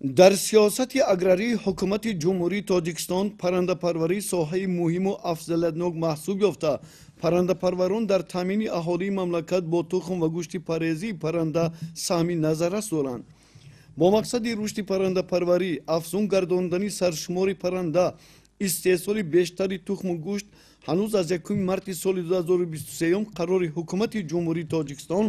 Дар сиёсати аграрии ҳукумати Ҷумҳурии Тоҷикистон паррандапарварӣ соҳаи муҳиму афзалиятнок маҳсуб ёфта, паррандапарварон дар таъмини аҳолии мамлакат бо тухм ва гӯшти парҳезии парранда саҳми назаррас доранд. Бо мақсади рушди паррандапарварӣ, афзун гардондани саршумори парранда, истеҳсоли бештари тухму гӯшт ҳанӯз аз 1 марти соли 2023 қарори Ҳукумати Ҷумҳурии Тоҷикистон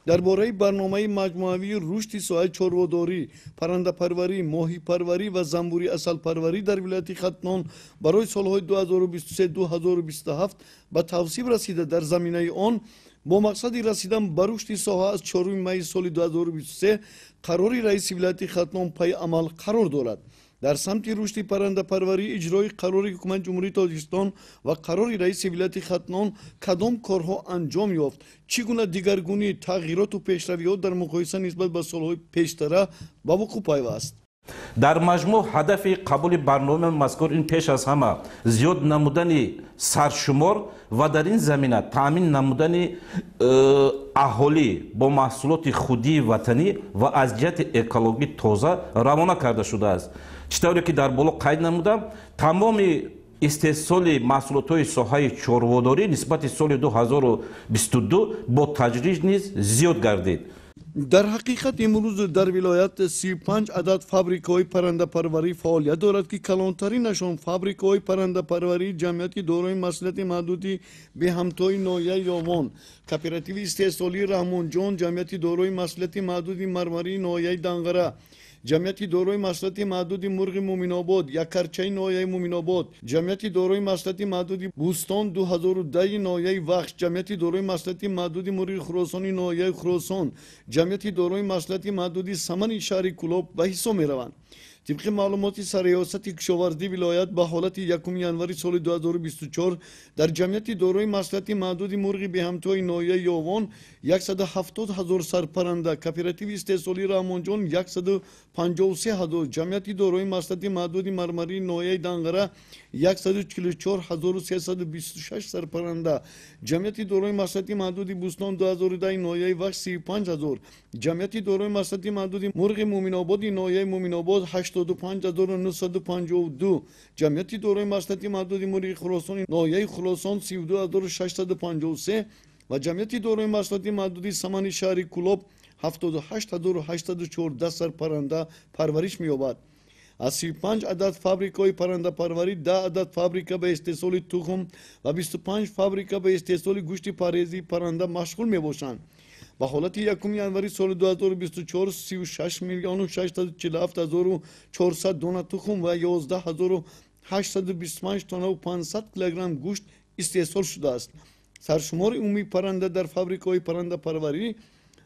дар бораи барномаи маҷмӯавии рушди соҳаи чорводорӣ, паррандапарварӣ, моҳипарварӣ ва занбури асалпарварӣ дар вилояти Хатлон барои солҳои 2023-2027 ба тавсиб расида, дар заминаи он бо мақсади расидан ба рушди соҳа аз 4 майи соли 2023 қарори раиси вилояти Хатлон пайи амал қарор дорад. Дар самти рушди паррандапарварӣ иҷрои қарори Ҳукумати Ҷумҳурии Тоҷикистон ва қарори раиси вилояти Хатлон кадом корҳо анҷом ёфт, чӣ гуна дигаргунӣ, тағйироту пешравиҳо дар муқоиса нисбат ба солҳои пештара ба вуқӯъ пайваст? Дар маҷмӯъ ҳадафи қабули барномаи мазкур ин пеш аз ҳама зиёд намудани саршумор ва дар ин замина таъмин намудани аҳолӣ бо маҳсулоти худии ватанӣ ва аз ҷиҳати экологӣ тоза равона карда шудааст. Чӣ тавре ки дар боло қайд намудам, тамоми истеҳсоли маҳсулотҳои соҳаи чорводорӣ нисбати соли 2022 бо таҷриҷ низ зиёд гардид. Дар ҳақиқат имрӯз дар вилоят 35 адад фабрикаҳои паррандапарварӣ фаъолият дорад, ки калонтаринашон фабрикаҳои паррандапарварии ҷамъияти дорои масъулияти маҳдуди беҳамтои ноҳияи Ёвон, кооперативи истеҳсолии Раҳмонҷон, ҷамъияти дорои масъулияти маҳдуди Мармарии ноҳияи Данғара, ҷамъияти дорои масъулияти маҳдуди Мурғи Муъминобод, Якарчаи ноҳияи Муъминобод, ҷамъияти дорои масъулияти маҳдуди Бӯстон 2010 ноҳияи Вахш, ҷамъияти дорои масъулияти маҳдуди Мурғи Хуросони ноҳияи Хуросон, ҷамъияти дорои масъулияти маҳдуди Самани шаҳри Кӯлоб ба ҳисоб мераванд. Тибқи маълумоти Сарриёсати кишоварзии вилоят ба ҳолати 1 январи соли 2024 дар ҷамъияти дорои масъулияти маҳдуди Мурғи беҳамтои ноҳияи Ёвон 170 ҳазор сарпарранда, кооперативи истеҳсолии Раҳмонҷон 153 ҳазор, ҷамъияти дорои масъулияти маҳдуди Мармарии ноҳияи Данғара 144 ҳазору 326 сарпарранда, ҷамъияти дорои масъулияти маҳдуди Бӯстон 2010 ноҳияи Вахш 35 ҳазор, ҷамъияти дорои масъулияти маҳдуди Мурғи Муъминободи ноҳияи Муъминобод 85952, ҷамъияти дорои масъулияти маҳдуди Мурғи Хуросони ноҳияи Хуросон 32653 ва ҷамъияти дорои масъулияти маҳдуди Самани шаҳри Кӯлоб 78814 сарпарранда парвариш меёбад. Аз 35 адад фабрикаҳои паррандапарварӣ 10 адад фабрика ба истеҳсоли тухм ва 25 фабрика ба истеҳсоли гӯшти парҳезии парранда машғул мебошанд. Ба ҳолати 1 январи соли 2024 36 миллиону 647 ҳазору 400 дона тухм ва 11 ҳазору 825 тоннаву 500 килограмм гӯшт истеҳсол шудааст. Саршумори умумии парранда дар фабрикаҳои паррандапарварӣ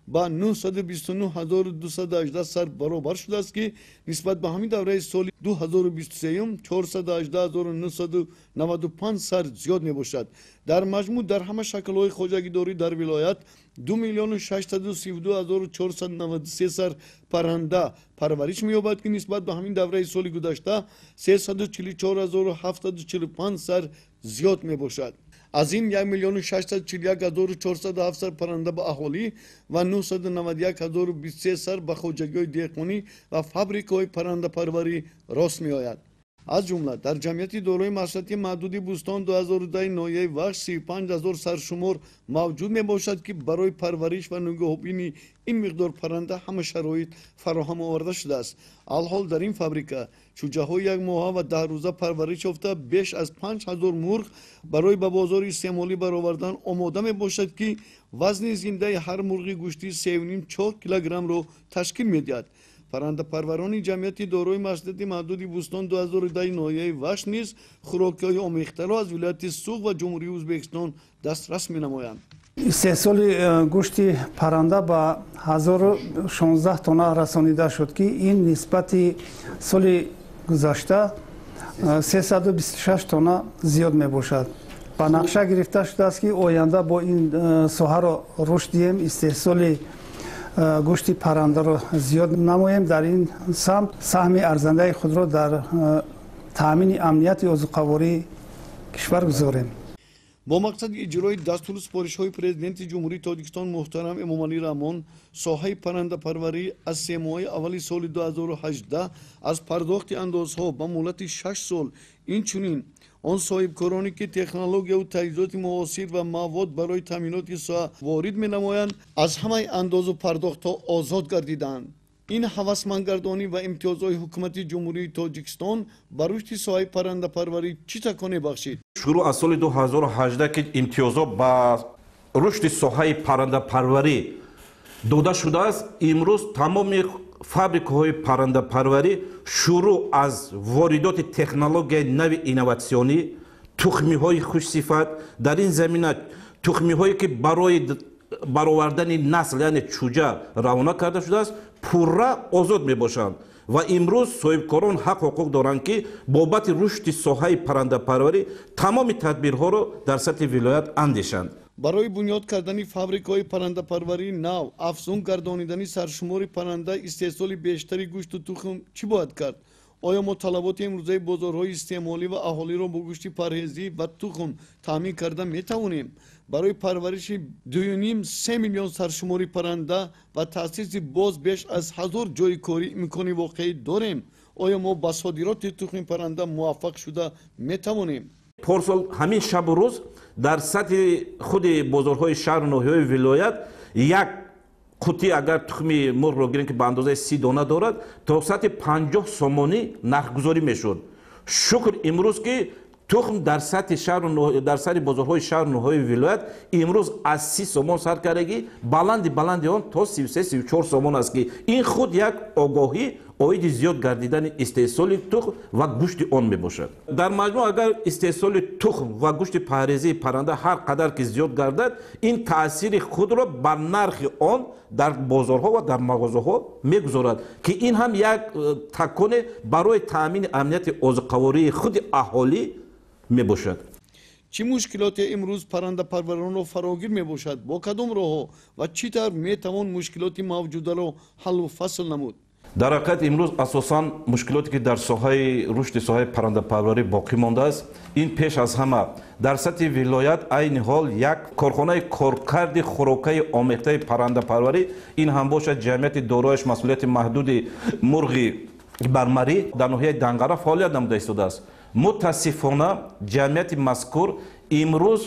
ба 929 218 сар баробар шудааст, ки нисбат ба ҳамин давраи соли 2023 418 995 сар зиёд мебошад. Дар маҷмӯъ дар ҳама шаклҳои хоҷагидорӣ дар вилоят 2 миллиону 632 ҳазору 493 сар парранда парвариш меёбад, ки нисбат ба ҳамин давраи соли гузашта 344 ҳазору 745 сар зиёд мебошад. Аз ин 1 миллиону 641 ҳазору 407 сар парранда ба аҳолӣ ва 991 ҳазору 23 сар ба хоҷагиҳои деҳқонӣ ва фабрикаҳои паррандапарварӣ рост меояд. Аз ҷумла дар ҷамъияти дорои масъулияти маҳдуди Бӯстон 2010 ноҳияи Вахш 35 ҳазор саршумор мавҷуд мебошад, ки барои парвариш ва нигоҳубини ин миқдор парранда ҳама шароит фароҳам оварда шудааст. Алҳол дар ин фабрика чӯҷаҳои якмоҳа ва 10 рӯза парвариш ёфта, беш аз 5000 мурғ барои ба бозори истеъмолӣ баровардан омода мебошад, ки вазни зиндаи ҳар мурғи гӯштӣ 3,5-4 килограммро ташкил медиҳад. Паррандапарварони ҷамъияти дорои масъулияти маҳдуди Бӯстон 2010 ноҳияи Вахш низ хӯрокиҳои омехтаро аз вилояти Суғд ва Ҷумҳурии Ӯзбекистон дастрас менамоянд. Истеҳсоли гӯшти парранда ба 1016 тонна расонида шуд, ки ин нисбати соли гузашта 326 тонна зиёд мебошад. Ба нақша гирифта шудааст, ки оянда бо ин соҳаро рушд диҳем, истеҳсоли гӯшти паррандаро зиёд намоем, дар ин самт саҳми арзандаи худро дар таъмини амнияти озуқавории кишвар гузорем. Бо мақсади иҷрои дастуру супоришҳои Президенти Ҷумҳурии Тоҷикистон муҳтарам Эмомалӣ Раҳмон, соҳаи паррандапарварӣ аз семоҳаи аввали соли 2018 аз пардохти андозҳо ба муҳлати 6 сол, инчунин он соҳибкороне ки технологияву таҷҳизоти муосир ва мавод барои таъминоти соҳа ворид менамоянд, аз ҳамаи андозу пардохтҳо озод гардиданд. Ин ҳавасмандгардонӣ ва имтиёзҳои ҳукумати Ҷумҳурии Тоҷикистон ба рушди соҳаи паррандапарварӣ чӣ таконе бахшид? Шурӯъ аз соли 2018 ки имтиёзҳо ба рушди соҳаи паррандапарварӣ дода шудааст, имрӯз тамоми фабрикаҳои паррандапарварӣ шурӯъ аз воридоти технологияи нави инноватсионӣ, тухмиҳои хушсифат, дар ин замина тухмиҳое ки барои баровардани насл, яъне чӯҷа равона карда шудааст, пурра озод мебошанд ва имрӯз соҳибкорон ҳақ ҳуқуқ доранд, ки бобати рушди соҳаи паррандапарварӣ тамоми тадбирҳоро дар сатҳи вилоят андешанд. Барои бунёд кардани фабрикаҳои паррандапарварии нав, афзун гардонидани саршумори парранда, истеҳсоли бештари гӯшту тухм чӣ бояд кард? Оё мо талаботи имрӯзаи бозорҳои истеъмолӣ ва аҳолиро бо гӯшти парҳезӣ ва тухм таъмин карда метавонем? Барои парвариши 2,5-3 миллион саршумори парранда ва таъсиси боз беш аз 1000 ҷойи корӣ имкони воқеӣ дорем? Оё мо ба содироти тухми парранда муваффақ шуда метавонем? Порсол ҳамин шабу рӯз дар сатҳи худи бозорҳои шаҳру ноҳияҳои вилоят як қутӣ агар тухми мурғро гирем, ки ба андозаи 30 дона дорад, то сатҳи 50 сомонӣ нархгузорӣ мешуд. Шукр, имрӯз ки тухм дар сатҳи шаҳру дар сатҳи бозорҳои шаҳру ноҳияҳои вилоят имрӯз аз 30 сомон сар кардагӣ, баланди баланди он то 33-34 сомон аст, ки ин худ як огоҳӣ оиди зиёд гардидани истеҳсоли тухм ва гӯшти он мебошад. Дар маҷмӯъ, агар истеҳсоли тухм ва гӯшти парҳезии парранда ҳар қадар ки зиёд гардад, ин таъсири худро бар нархи он дар бозорҳо ва дар мағозаҳо мегузорад, ки ин ҳам як таконе барои таъмини амнияти озуқавории худи аҳолӣ мебошад. Чӣ мушкилоте имрӯз паррандапарваронро фарогир мебошад? Бо кадом роҳҳо ва чӣ тавр метавон мушкилоти мавҷударо ҳаллу фасл намуд? Дар ҳақиқат, имрӯз асосан мушкилоте ки дар соҳаи рушди соҳаи паррандапарварӣ боқӣ мондааст, ин пеш аз ҳама дар сатҳи вилоят айни ҳол як корхонаи коркарди хӯрокаи омехтаи паррандапарварӣ, ин ҳам бошад ҷамъияти дорояш масъулияти маҳдуди мурғи бармарӣ дар ноҳияи Данғара фаъолият намуда истодааст. Мутаассифона, ҷамъияти мазкур имрӯз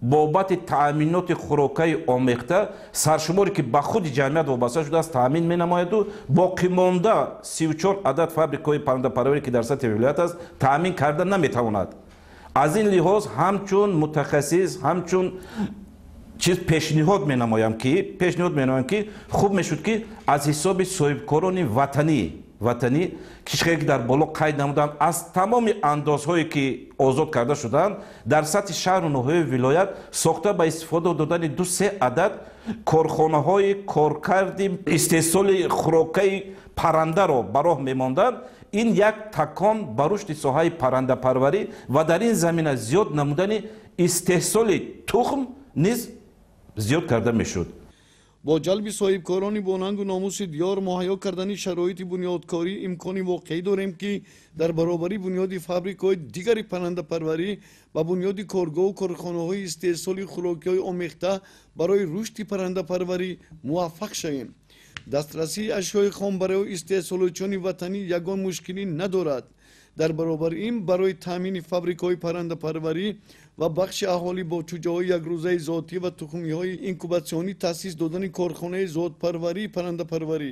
бобати таъминоти хӯрокаи омехта саршуморе ки ба худи ҷамъият вобаста шудааст таъмин менамояду боқимонда 34 адад фабрикаҳои паррандапарварӣ, ки дар сатҳи вилоят аст, таъмин карда наметавонад. Аз ин лиҳоз, ҳамчун мутахассис, ҳамчун чиз пешниҳод менамоям, ки хуб мешуд, ки аз ҳисоби соҳибкорони ватанӣ, кишваре ки дар боло қайд намудам, аз тамоми андозҳое ки озод карда шуданд, дар сатҳи шаҳру ноҳияи вилоят сохта ба истифода додани ду-се адад корхонаҳои коркарди истеҳсоли хӯрокаи паррандаро ба роҳ мемонданд, ин як такон ба рушди соҳаи паррандапарварӣ ва дар ин замина зиёд намудани истеҳсоли тухм низ зиёд карда мешуд. Бо ҷалби соҳибкорони бонангу номуси диёр, муҳайё кардани шароити бунёдкорӣ имкони воқеӣ дорем, ки дар баробари бунёди фабрикаҳои дигари паррандапарварӣ ба бунёди коргоҳу корхонаҳои истеҳсоли хӯрокиҳои омехта барои рушди паррандапарварӣ муваффақ шавем. Дастрасии ашёи хом барои истеҳсолотчиёни ватанӣ ягон мушкилӣ надорад. Дар баробари ин, барои таъмини фабрикаҳои паррандапарварӣ ва бахши аҳолӣ бо чӯҷаҳои якрӯзаи зотӣ ва тухмиҳои инкубатсионӣ таъсис додани корхонаи зотпарварии паррандапарварӣ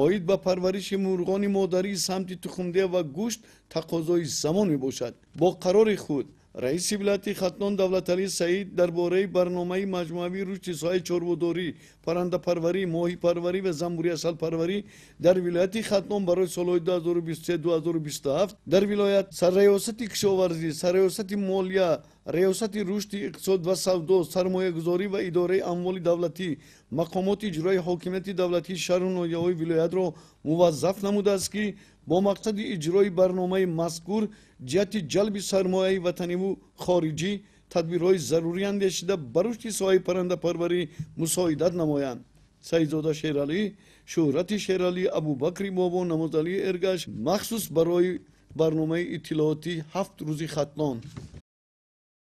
оид ба парвариши мурғони модарии самти тухмдеҳ ва гӯшт тақозои замон мебошад. Бо қарори худ раиси вилояти Хатлон Давлаталӣ Саид дар бораи барномаи маҷмӯавии рушди соҳаи чорводорӣ, паррандапарварӣ, моҳипарварӣ ва замбуриасалпарварӣ дар вилояти Хатлон барои солҳои 2023-2027 дар вилоят Сарраёсати кишоварзӣ, Сарраёсати молия, Раёсати рушди иқтисод ва савдо, сармоягузорӣ ва идораи амволи давлатӣ, мақомоти иҷрои ҳокимияти давлатии шаҳру ноҳияҳои вилоятро муваззаф намудааст, ки бо мақсади иҷрои барномаи мазкур ҷиҳати ҷалби сармояи ватаниву хориҷӣ тадбирҳои зарурӣ андешида, ба рушди соҳаи паррандапарварӣ мусоидат намоянд. Саидзода Шералӣ, Шӯҳрати Шералӣ, Абубакри Бобо, Намозалии Эргаш, махсус барои барномаи иттилоотӣ «Ҳафт рӯзи Хатлон».